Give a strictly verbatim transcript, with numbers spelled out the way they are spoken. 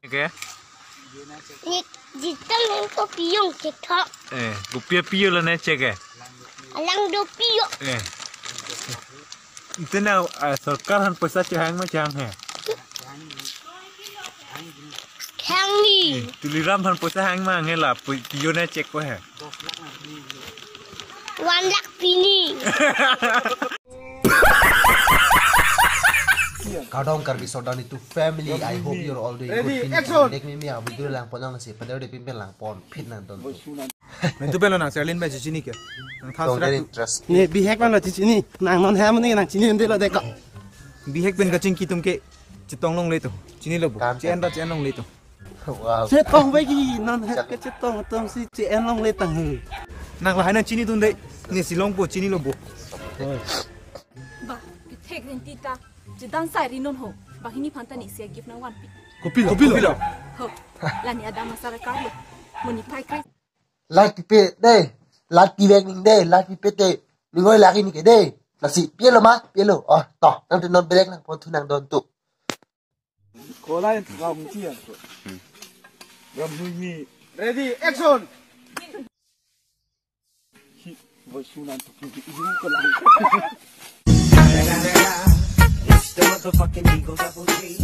Ke? Ni jitang yang to piyong check tha. Eh, kopi apiyong la ne check ke? Alang do piyong. Eh. Ante na, ah, sorkar aphan poisa chehang ma chehang he? Hang ni. Eh, Tuliram aphan poisa hang ma hang he la, pu-, piyong ne check ko he. One lakh pini. Kardom Karbi Sordar Nitu family. I hope you're all doing good. Ready, action. Nek mimi a video langpon nang si, pada de pimpin langpon, phin nang don. Mentu pelo nang Serlin ba chini ke. Nang thas Don't get rak. Interest. Ni bihek lo chini. Nang non hem ni nang chini ende lo deko. Bihek pen kachingki atum ke chetong longle to. Chinilo bo. Kam Chen kam. Da chen longle to. Wow. Chetong bagi non het ke chetong atum si chen longle tang he. Nang lahai nang chinidunde. Ni si longpo chinilo bo. Ba, kethek rinti ta. Chedan sai ri non ho. Banghini aphan ta ni sia gift nang vanpi. Kopilo, kopilo. Ho. Lani adam asar karlo. Mo niphai kre. Lat pipe de. Lat pivek ning de. Lat pipe te. Ning oi lagi ni ke de. Lasi pilo ma, pilo. Oh, to. Nang tu non belek nang pon thu nang don tu. Kolai ram chia. Ram hui mi. Ready, action. Hi, voi sunan tu ki iu kolai. It's the motherfucking Eagle Double G.